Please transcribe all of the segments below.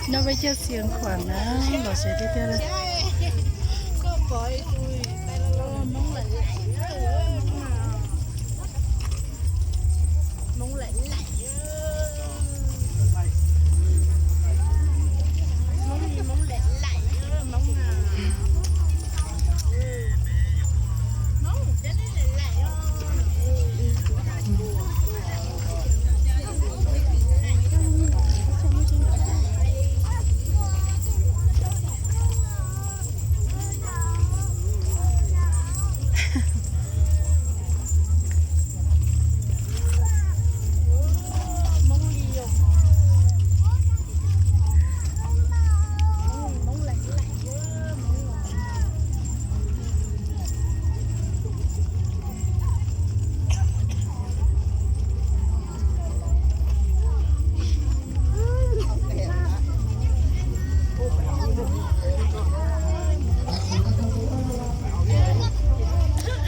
Nyob peb cov Xiav Khuam na, los sawv tiag tiag li.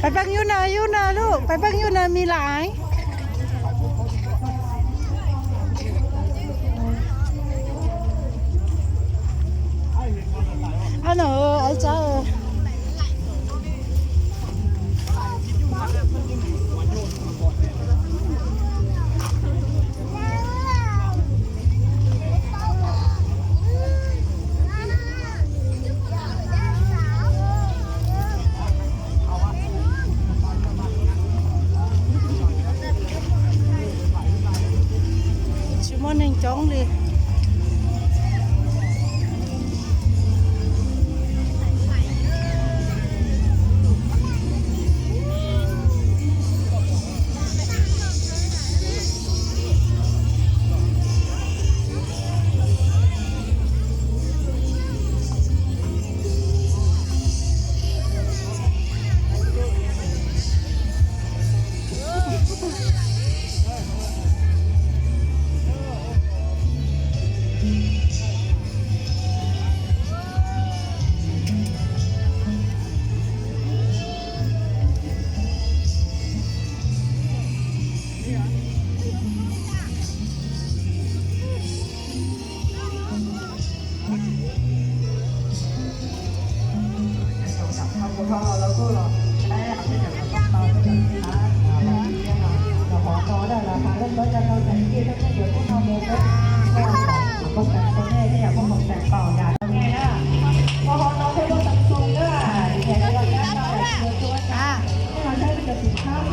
Pais pab yub na, yub na lub, pais pab yub na, mi lais. Ab no, ai tsab. Tsis muaj neeg coob li.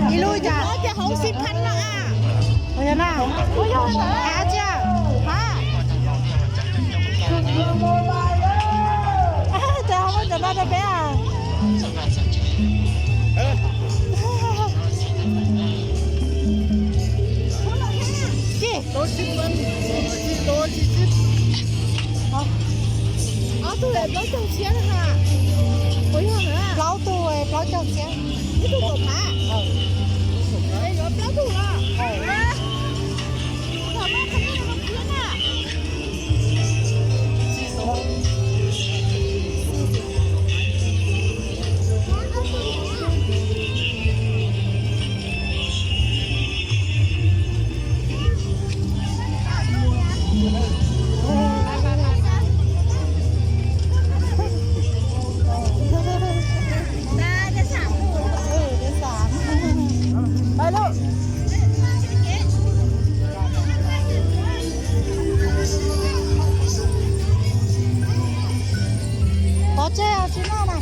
Ib lub cas? Ua yog na, hav tsi a? Ces ho muab cov no rau peb a. Ces plaub tug, plaub caug txhiab. Pov tseg os, tsis noj na.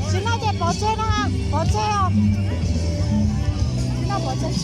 Tsis noj ces pov tseg na, pov tseg os. Tsis noj pov tseg.